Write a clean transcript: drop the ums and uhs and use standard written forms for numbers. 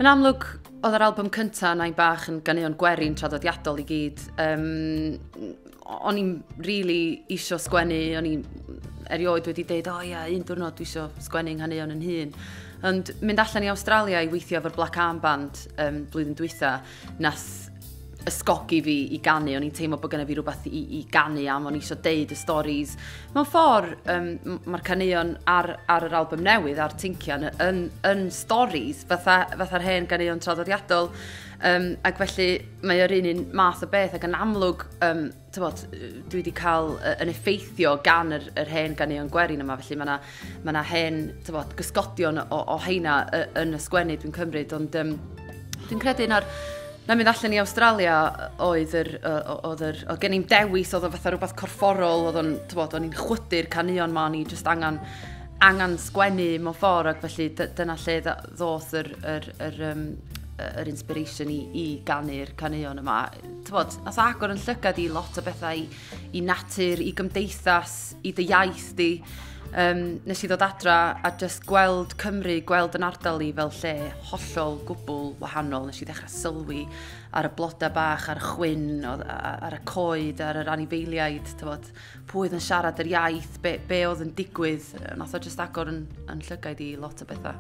Yn amlwg, oedd yr album cynta Nain Bach yn ganeuon gwerin traddodiadol i gyd. O'n i'n really isio sgwennu, o'n i'n erioed wedi deud, "O ia, un diwrnod dwi isio sgwennu nghaneuon yn hun." Ond mynd allan i Awstralia i weithio efo'r Black Arm Band blwyddyn dwytha, nath ysgogi fi i ganu. O'n i'n teimlo bod genna fi rhywbeth i ganu am, o'n i eisiau deud y stories. Mewn ffordd, mae'r caneuon ar yr album newydd, ar Tincian, yn stories, fatha'r hen ganeuon traddodiadol. Ac felly mae o'r un math o beth, ac yn amlwg, tybod, dwi wedi cael yn effeithio gan yr hen ganeuon gwerin yma, felly mae yna ma hen, tybod, gysgodion o heina yn y sgwennu dwi'n cymryd, ond dwi'n credu na mynd allan i Awstralia oedd gen i'n dewis, oedd o fatha rhywbeth corfforol, oedd o'n, tybod, o'n i'n chwydu'r caneuon ma, o'n i just angen sgwennu mewn ffordd, ac felly dyna lle ddoth yr inspiration i ganu'r caneuon yma. Tybod, nath agor yn llygad i lot o bethau i natur, i gymdeithas, i dy iaith di. Nes i ddod adra a just gweld Cymru, gweld yn ardal i fel lle hollol gwbl wahanol. Nes i ddechrau sylwi ar y blodau bach, ar y chwyn, ar y coed, ar yr anifeiliaid, tybod, pwy oedd yn siarad yr iaith, be oedd yn digwydd. Nath o just agor yn llygaid i lot o bethau.